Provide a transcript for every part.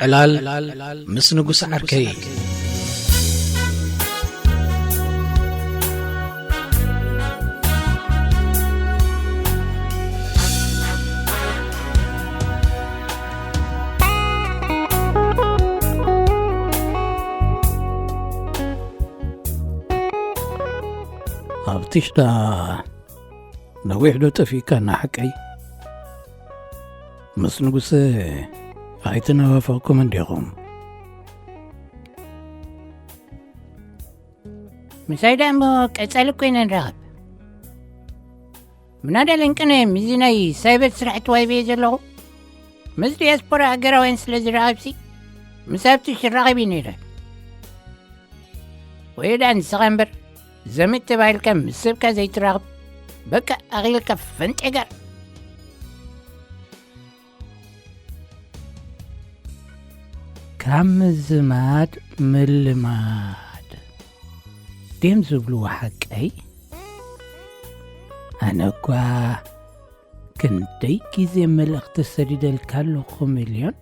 ዕላል ምስ ንጉስ ዓርከይ። ኣብትሽ ደኣ ነዊሕ ዶ ጠፊእካና ሓቀይ? ምስ ንጉስ ኣይተናፋፈቕኩምን ዲኹም? ምሳይ ደኣ እሞ ቀጻሊ ኮይነ ንራኸብ። ምናዳ ልንቅነ ምስዚ ናይ ሳይበር ስራሕ ተዋሂበ እየ ዘለኹ። ምስ ዲያስፖራ ሃገራውያን ስለ ዝረኸብሲ ምስ ኣብትሽ ይራኸብ እየ ነይረ። ወይ ደኣ ንስኻ እምበር ዘመድ ተባሂልካ ምስ ሰብካ ዘይትራኸብ፣ በቃ ኣኺልካ ፈንጤጋር። ካብ ምዝማድ ምልማድ ድዮም ዝብልዎ ሓቀይ? ኣነ እኳ ክንደይ ግዜ መልእኽቲ ሰዲደልካ ኣለኹ ሚልዮን፣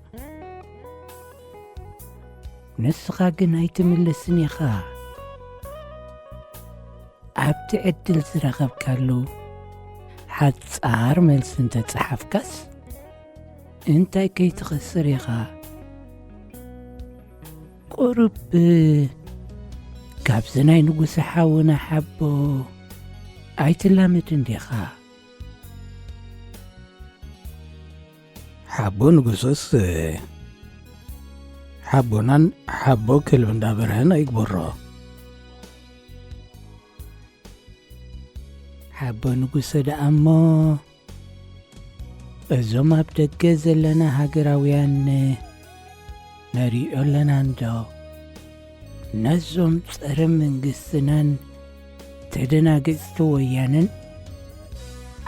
ንስኻ ግን ኣይትምልስን ኢኻ። ኣብቲ ዕድል ዝረኸብካሉ ሓጻር መልሲ እንተጸሓፍካስ እንታይ ከይትኸስር ኢኻ? ቁሩብ ካብዚ ናይ ንጉሰ ሓውና ሓቦ ኣይትላመድን ዲኻ? ሓቦ ንጉሰስ ሓቦናን ሓቦ ከልቢ እንዳበርሀን ኣይግበሮ። ሓቦ ንጉሰ ደኣ እሞ እዞም ኣብ ደገ ዘለና ሃገራውያን ነሪኦ ኣለና እንዶ? ነዞም ጸረ መንግስትናን ተደናገጽቲ ወያነን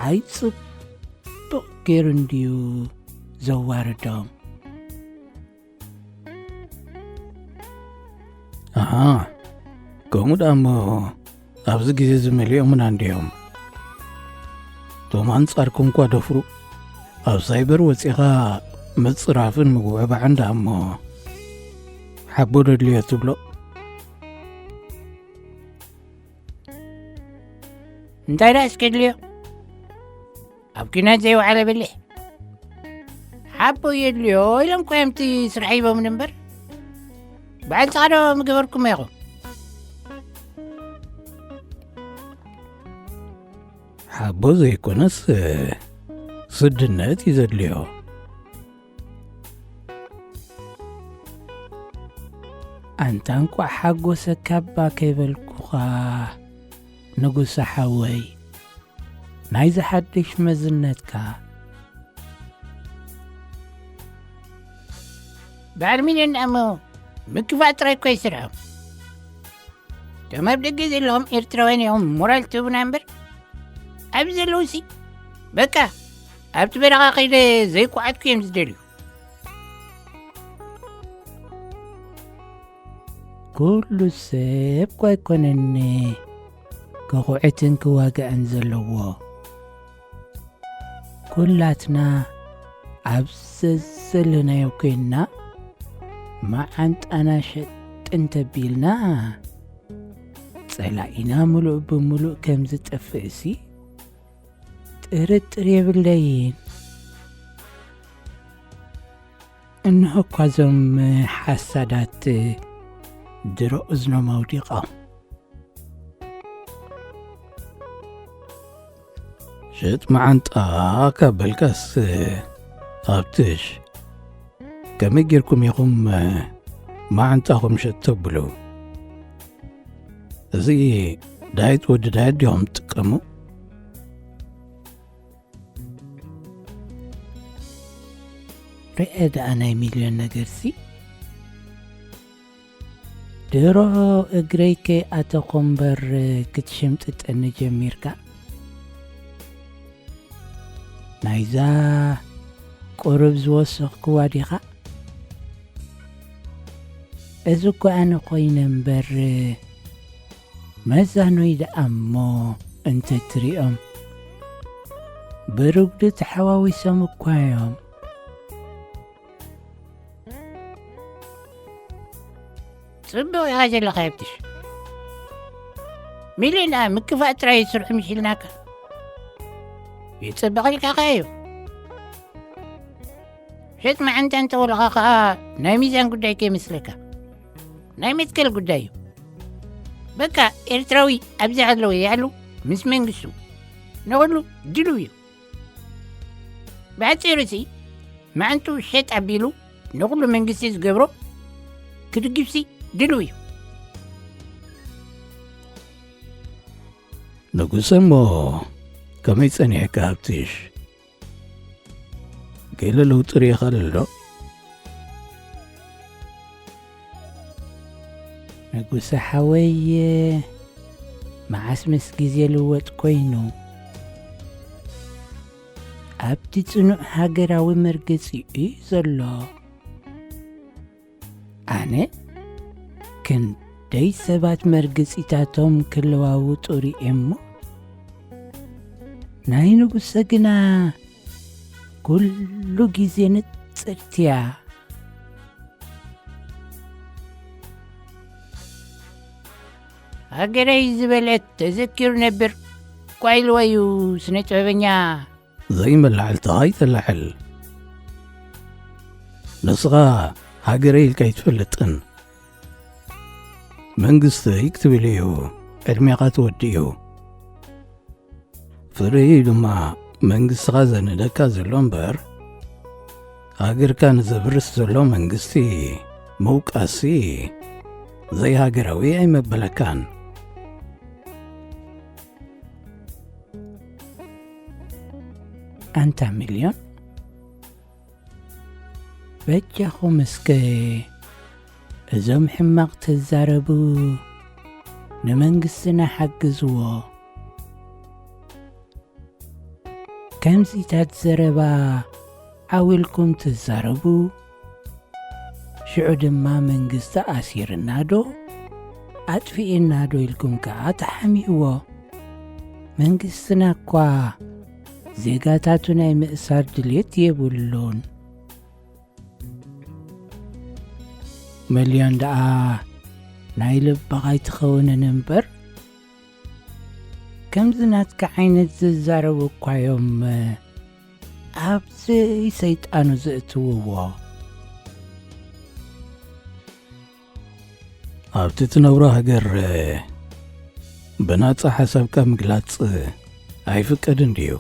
ኣይጽቡቕ ገይሩ እንድዩ ዘዋርዶም። ኣሃ፣ ከምኡ ደኣ እሞ ኣብዚ ግዜ እዚ መሊኦምና እንድዮም። እቶም ኣንጻርኩም እኳ ደፍሩ፣ ኣብ ሳይበር ወጺኻ ምጽራፍን ምጉዕባዕን ደኣ እሞ ሓቦ ደድልዮ ትብሎ? እንታይ ደኣ እስከ ድልዮ? ኣብ ኲናት ዘይወዓለ በሊሕ። ሓቦ የድልዮ ኢሎም እኮ እዮም እቲ ስራሕ ሂቦምን እምበር፣ ባዕልትኻ ዶ ምገበርኩሞ ኢኹም? ሓቦ ዘይኮነስ ስድነት እዩ ዘድልዮ። ኣንታ እንቋዕ ሓጎሰካ እባ ከይበልኩኻ ንጉሰ ሓወይ፣ ናይዚ ሓድሽ መዝነትካ። በዓል ሚልዮን ደኣ እሞ ምክፋእ ጥራይ እኮ እዩ ስርሖም። እቶም ኣብ ደገ ዘለኹም ኤርትራውያን ኢኹም ሞራል ትህቡና እምበር፣ ኣብዚ ዘለዉሲ በቃ ኣብቲ በረኻ ከይደ ዘይቋዓትኩ እዮም ዝደልዩ። ኩሉ ሰብ እኮ ኣይኮነን ክኹዕትን ክዋጋእን ዘለዎ። ኩላትና ኣብ ዘዘለናዮ ኮይንና መዓንጣና ሸጥ እንተቢልና፣ ጸላኢና ምሉእ ብምሉእ ከም ዝጠፍእሲ ጥርጥር የብለይን። እንሆ እኳ እዞም ሓሳዳት ድሮ እዝኖም ኣውዲቖም። ሽጥ መዓንጣ ካብ በልካስ፣ ኣብትሽ፣ ከመይ ጌርኩም ኢኹም መዓንጣኹም ሽጥ ተብሉ? እዚ ዳየት ወዲ ዳየት ዲኹም ትጥቀሙ? ርኤ ደኣ ናይ ሚልዮን ነገርሲ። ድሮ እግረይ ከይኣተኹ እምበር ክትሽምጥጠኒ ጀሚርካ። ናይዛ ቁሩብ ዝወሰኽክዋ ዲኻ? እዚ እኮ ኣነ ኮይነ እምበር፣ መዛኖይ ደኣ እሞ እንተ ትሪኦም፣ ብርጉዲ ተሓዋዊሶም እኳ እዮም። ጽቡቕ ኢኻ ዘለኻ የብትሽ። ሚልዮን ደኣ ምክፋእ ጥራይ ስርሑ ምሽ ኢልናካ። ይጽብቕ ኢልካ ከኣዩ። ሸጥ መዓንታ እንተበልኻ ከኣ ናይ ሚዛን ጉዳይ ከይመስለካ። ናይ መትከል ጉዳይ እዩ። በቃ ኤርትራዊ ኣብዚ ኣለዎ ያሉ ምስ መንግስቱ ንኹሉ ድልው እዩ። ብሓጺሩ ሲ መዓንቱ ሸጥ ኣቢሉ ንኹሉ መንግስቲ ዝገብሮ ክድግፍሲ ድልው እዩ። ንጉሰ እሞ ከመይ ጸኒሕካ ሃብትሽ? ገለ ለውጢ ርኢኻሉ ዶ? ንጉሰ ሓወይ፣ መዓስ ምስ ግዜ ልወጥ ኮይኑ ኣብቲ ጽኑዕ ሃገራዊ መርገጺ እዩ ዘሎ። ኣነ ክንደይ ሰባት መርገጺታቶም ክለዋውጡ ርእየ እሞ፣ ናይ ንጉሰ ግና ኩሉ ግዜ ንጽርትያ። ሃገረይ ዝበለት ተዘኪሩ ነብር እኳ ኢልዎ እዩ ስነ ጥበበኛ። ዘይመላዕልትኻ ኣይተላዕል። ንስኻ ሃገረይ ኢልካ ኣይትፈልጥን። መንግስተይ ክትብል እዩ ዕድሜኻ ትወድእ እዩ። ፍርሂ ድማ መንግስትኻ ዘንህደካ ዘሎ እምበር፣ ሃገርካ ንዘብርስ ዘሎ መንግስቲ ምውቃስሲ ዘይሃገራዊ ኣይመበለካን። ኣንታ ሚልዮን፣ በጃኹም እስከ እዞም ሕማቕ ትዛረቡ ንመንግስትና ሓግዝዎ። ከምዚታት ዘረባ ዓው ኢልኩም ትዛረቡ፣ ሽዑ ድማ መንግስቲ ኣሲርና ዶ ኣጥፊእና ዶ ኢልኩም ከኣ ተሓምይዎ። መንግስትና እኳ ዜጋታቱ ናይ ምእሳር ድልየት የብሉን። መልዮን ደኣ ናይ ልብኻ ኣይትኸውንን እምበር፣ ከምዚ ናትካ ዓይነት ዝዛረቡ እኳ እዮም ኣብ ዘይሰይጣኑ ዘእትውዎ። ኣብቲ ትነብሮ ሃገር ብናጻ ሓሳብካ ምግላጽ ኣይፍቀድን ድዩ?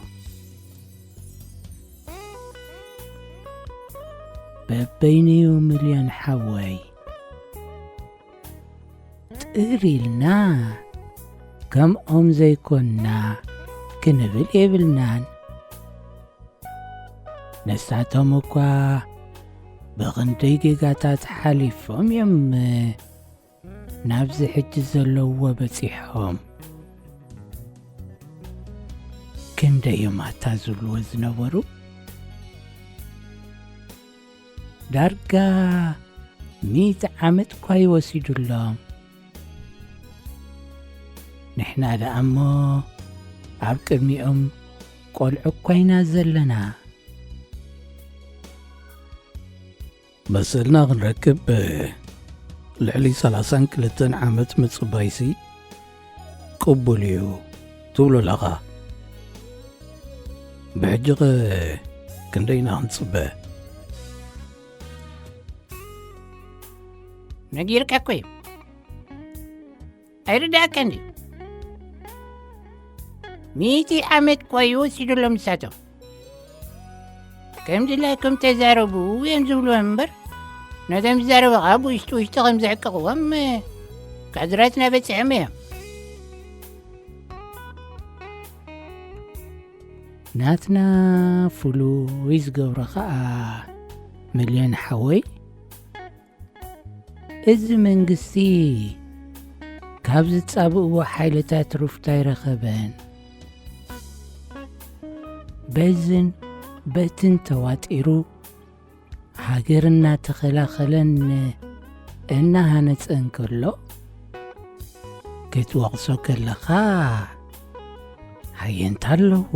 በበይንዩ፣ ምልዮን ሓወይ። ጥር ኢልና ከምኦም ዘይኮንና ክንብል የብልናን። ንሳቶም እኳ ብኽንደይ ጌጋታት ሓሊፎም እዮም ናብዚ ሕጂ ዘለውዎ በጺሖም። ክንደይ እዮም ኣታ ዝብልዎ ዝነበሩ? ዳርጋ ሚእቲ ዓመት እኳ እዩ ወሲዱሎም። ንሕና ደኣ እሞ ኣብ ቅድሚኦም ቆልዑ እኳ ኢና ዘለና። መሰልና ክንረክብ ልዕሊ ሰላሳን ክልተን ዓመት ምጽባይሲ ቅቡል እዩ ትብሉ ኣለኻ። ብሕጂ ኸ ክንደይ ኢና ክንጽበ? ነጊርካ እኮ እዩ። ኣይርዳእካን ድዩ? ሚእቲ ዓመት እኳ እዩ ወሲዱሎም ንሳቶም። ከም ድላይኩም ተዛረቡ እዮም ዝብልዎም እምበር፣ ነቶም ዝዛረቡ ኸዓ ብውሽጢ ውሽጢ ከም ዘዕቅቕዎም ካድራትና በጺሖም እዮም። ናትና ፍሉይ ዝገብሮ ኸዓ፣ መልዮን ሓወይ፣ እዚ መንግስቲ ካብ ዝጻብእዎ ሓይልታት ሩፍታ ኣይረኸበን። በዝን በትን ተዋጢሩ ሃገር እናተኸላኸለን እናሃነጸን ከሎ፣ ክትወቕሶ ከለኻ ሃየንታ ኣለዎ።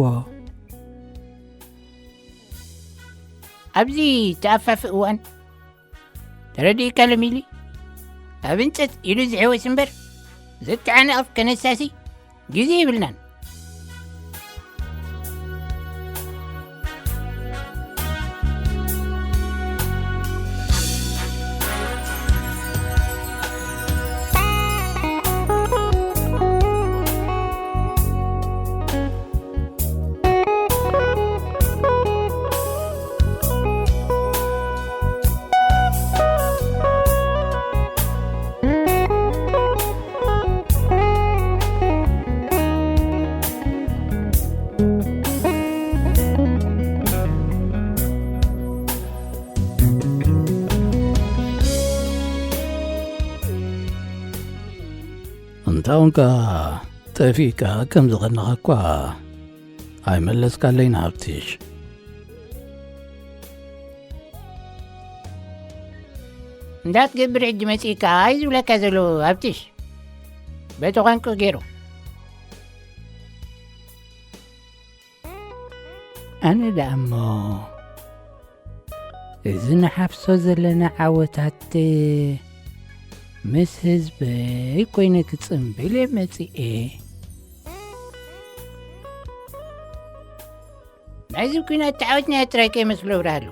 ኣብዚ ተኣፋፊ እዋን ተረዲእካ ለሚሊ፣ ኣብ እንጨት ኢዱ ዝሕወስ እምበር፣ ዘተዓናቕፍ ከነሳሲ ግዜ የብልናን። እንታውን ከኣ ጠፊእካ ከም ዝቐነኻ እኳ ኣይመለስካለይን ሃብትሽ። እንዳትገብር ሕጂ መጺእካ እዩ ዝብለካ ዘሎ ሃብትሽ። በቲ ቋንቋ ገይሩ። ኣነ ደኣ እሞ እዚ ንሓፍሶ ዘለና ዓወታት ምስ ህዝበይ ኮይነ ክጽንብል እየ መጺኤ። ናይዚ ኲናት ተዓወትናዮ ጥራይ ከይመስሎ ብርሃሉ።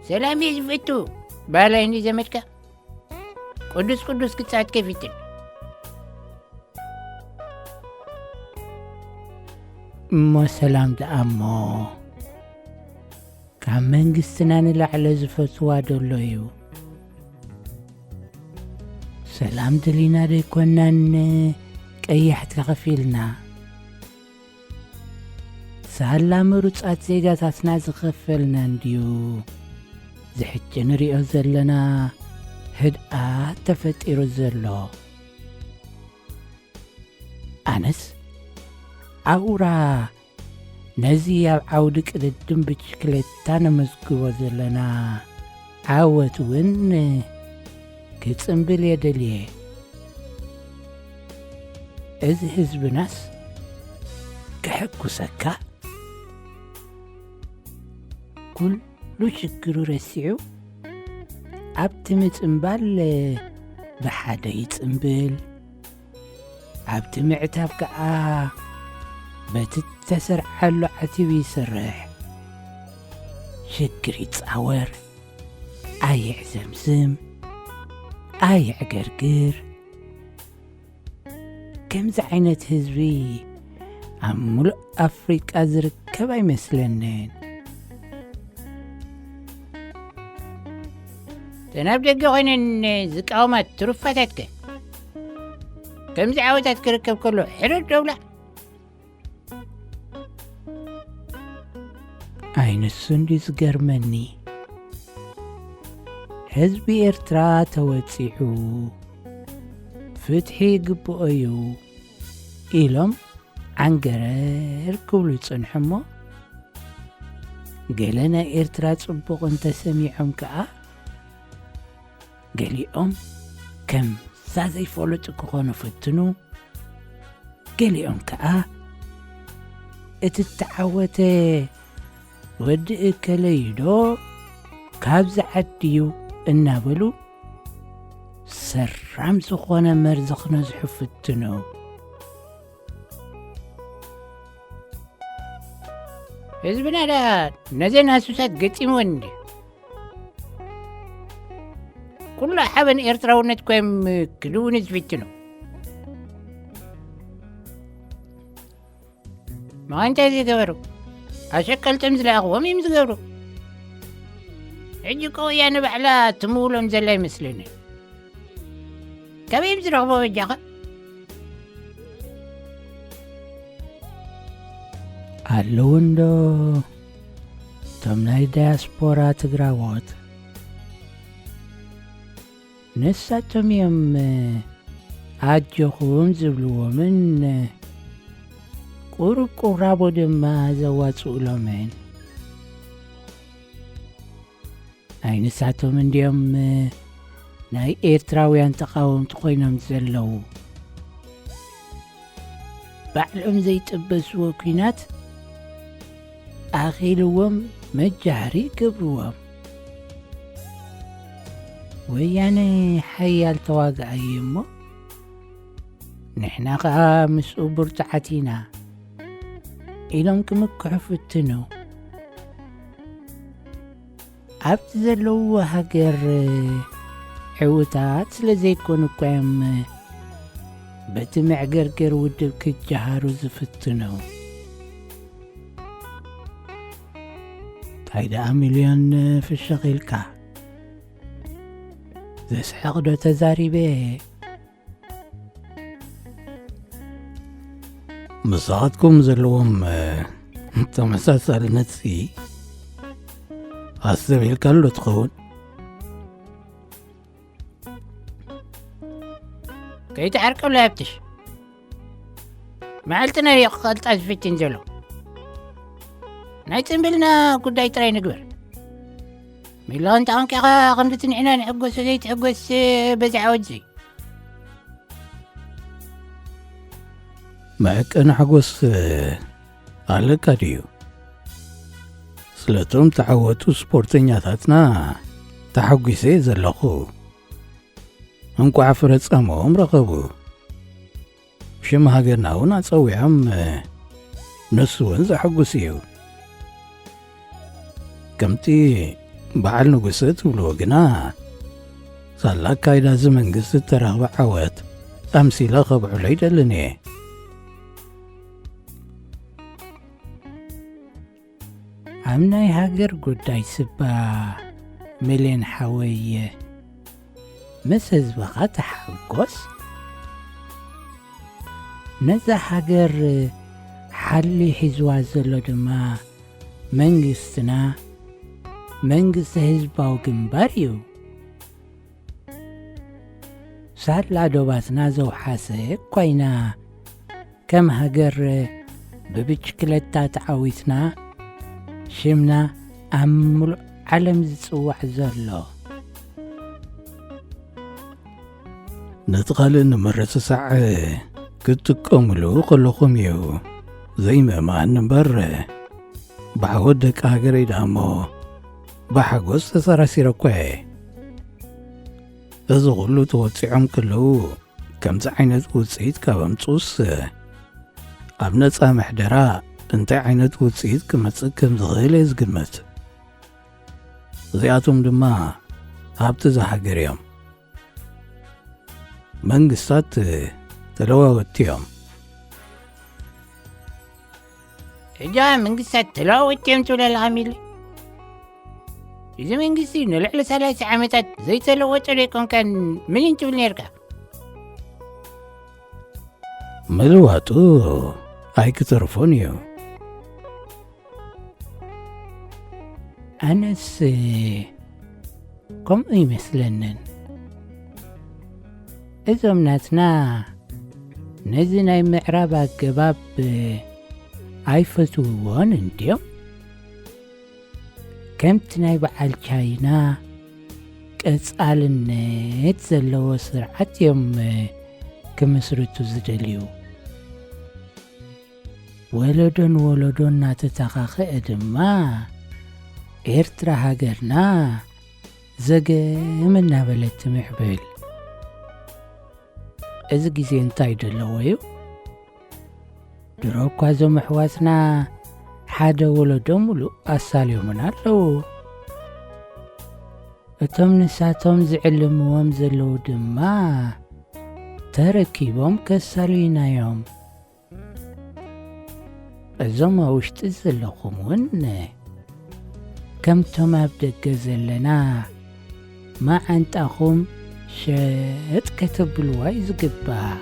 ሰላም እየ ዝፈቱ በሃላይ እንዲ ዘመድካ። ቅዱስ ቅዱስ ክጻወት ከይፍትን። እሞ ሰላም ደኣ እሞ ካብ መንግስትና ንላዕሊ ዝፈትዋ ደሎ እዩ። ሰላም ደሊና ደይኮናን ቀያሕቲ ከፊልና። ሳላ ምሩጻት ዜጋታትና ዝኸፈልና እንድዩ። ዝሕጂ ንሪኦ ዘለና ህድኣት ተፈጢሩ ዘሎ። ኣነስ ኣውራ ነዚ ኣብ ዓውዲ ቅድድም ብሽክሌታ ነመዝግቦ ዘለና ዓወት እውን ክጽንብል እየ ደልየ። እዚ ህዝብናስ ከሐጉሰካ፣ ኩሉ ሽግሩ ረሲዑ ኣብቲ ምጽንባል ብሓደ ይጽንብል፣ ኣብቲ ምዕታብ ከኣ በቲ ተሰርዓሉ ዓቲቡ ይሰርሕ። ሽግር ይጻወር፣ ኣየዕዘምዝም፣ ኣየዕገርግር። ከምዚ ዓይነት ህዝቢ ኣብ ሙሉእ ኣፍሪቃ ዝርከብ ኣይመስለንን። እተን ኣብ ደገ ኮይነን ዝቃወማ ትሩፋታትከ? ከምዚ ዓወታት ክርከብ ከሎ ሕርር ደብላ? ኣይ ንሱ እንድዩ ዝገርመኒ። ህዝቢ ኤርትራ ተወጺዑ ፍትሒ ይግብኦ እዩ ኢሎም ዓንገረር ክብሉ ይጸንሑ እሞ፣ ገለ ናይ ኤርትራ ጽቡቕ እንተሰሚዖም ከኣ፣ ገሊኦም ከምዛ ዘይፈለጡ ክኾኑ ፈትኑ፣ ገሊኦም ከኣ እቲ እተዓወተ ወዲ እከለ እዩ ዶ ካብዚ ዓዲ እዩ እናበሉ ሰራም ዝኾነ መርዚ ክነዝሑ ፍትኑ። ህዝብና ደኣ ነዘን ሃሱሳት ገጢምወን እንድዩ። ኩሉ ሓበን ኤርትራውነት ኮይም ክድውኑ ዝፍትኑ። ምዃን እንታይ ዝገበሩ? ኣሸቀልቶም ዝለኣኽዎም እዮም ዝገብሩ። ሕጂ እኮ ወያነ ባዕላ ትምውሎም ዘላ ይመስለኒ። ካበይ እዮም ዝረኽቦ በጃኻ? ኣለዉ እንዶ እቶም ናይ ዳያስፖራ ትግራዎት። ንሳቶም እዮም ኣጆኹም ዝብልዎምን ቁሩብ ቁራቦ ድማ ዘዋጽኡሎምን። ኣይ ንሳቶም እንድዮም ናይ ኤርትራውያን ተቓወምቲ ኮይኖም ዘለዉ። ባዕሎም ዘይጠበስዎ ኲናት ኣኺልዎም መጃህሪ ይገብርዎም። ወያነ ሓያል ተዋጋኣይ እሞ ንሕና ኸኣ ምስኡ ብርቱዓት ኢና ኢሎም ክምክሑ ፍትኑ። ኣብቲ ዘለውዎ ሃገር ዕዉታት ስለ ዘይኮኑ እኮ እዮም በቲ መዕገርገር ውድብ ክጀሃሩ ዝፍትኑ። እንታይ ደኣ ሚልዮን ፍሽኽ ኢልካ? ዘስሕቕ ዶ ተዛሪበ? ምሳኻትኩም ዘለዎም ተመሳሳልነት ሲ ኣስተብሂልካሉ ትኸውን። ከይትዓርቀሉ ሃብትሽ። መዓልትና እዩ ክቐልጣ ዝፍትን ዘሎ። ናይ ጽምብልና ጉዳይ ጥራይ ንግበር። ሚላውን ተቐንቂኻ ከምቲ ንሕና ንሕጎሶ ዘይትሕጎስ በዚ ዓወት እዚ። መዕቀኒ ሓጎስ ኣለካ ድዩ? ስለቶም ተዓወቱ ስፖርተኛታትና ተሓጒሰ ዘለኹ። እንቋዕ ፍረ ጻምኦም ረኸቡ። ሽም ሃገርና እውን ኣጸዊዖም፣ ንሱ እውን ዘሐጉስ እዩ። ከምቲ በዓል ንጉሰ ትብልዎ ግና፣ ሳላ ኣካይዳ እዚ መንግስቲ እተረኽበ ዓወት ኣምሲለ ከብዕሎ ይደልን እየ። ኣብ ናይ ሃገር ጉዳይ ስባ፣ ሚልዮን ሓወየ፣ ምስ ህዝብኻ ተሓጎስ። ነዛ ሃገር ሓልዩ ሒዝዋ ዘሎ ድማ መንግስትና፣ መንግስቲ ህዝባዊ ግንባር እዩ። ሳላ ዶባትና ዘውሓሰ እኳ ኢና ከም ሃገር ብብችክለታ ተዓዊትና፣ ሽምና ኣብ ምሉእ ዓለም ዝጽዋዕ ዘሎ። ነቲ ካልእ ንምርጽጻዕ ክትጥቀምሉ ከለኹም እዩ ዘይምእማን እምበር፣ ብዓወት ደቂ ሃገረይ ደኣ እሞ ብሓጎስ ተሰራሲረ እኳ እየ። እዚ ኹሉ ተወጺዖም ከለዉ፣ ከምዚ ዓይነት ውጽኢት ካብ ኣምጽኡስ፣ ኣብ ነጻ ምሕደራ እንታይ ዓይነት ውጽኢት ክመጽእ ከም ዝኽእል እየ ዝግምት። እዚኣቶም ድማ ሃብቲ እዛ ሃገር እዮም። መንግስታት ተለዋወጥቲ እዮም። ሕጂ መንግስታት ተለዋወጥቲ እዮም ትብል ኣለኻ ሚሊ? እዚ መንግስቲ ንልዕሊ ሰላሳ ዓመታት ዘይተለወጠ ዶ ኣይኮንካን? ምን ትብል ነርካ? ምልዋጡ ኣይክተርፎን እዩ። ኣነስ ከምኡ ይመስለንን። እዞም ናትና ነዚ ናይ ምዕራብ ኣገባብ ኣይፈትውዎን እንድዮም። ከምቲ ናይ በዓል ቻይና ቀጻልነት ዘለዎ ስርዓት እዮም ክምስርቱ ዝደልዩ። ወለዶ ንወለዶ እናተተኻኸአ ድማ ኤርትራ ሃገርና ዘገም እናበለት ትምዕብል። እዚ ግዜ እንታይ ደለዎ እዩ? ድሮ እኳ እዞም ኣሕዋትና ሓደ ወለዶ ሙሉእ ኣሳልዮምና ኣለዉ። እቶም ንሳቶም ዝዕልምዎም ዘለዉ ድማ ተረኪቦም ከሳልዩና እዮም። እዞም ኣብ ውሽጢ ዘለኹም እውን ከምቶም ኣብ ደገ ዘለና መዓንጣኹም ሸጥ ከተብልዋ እዩ ዝግባእ።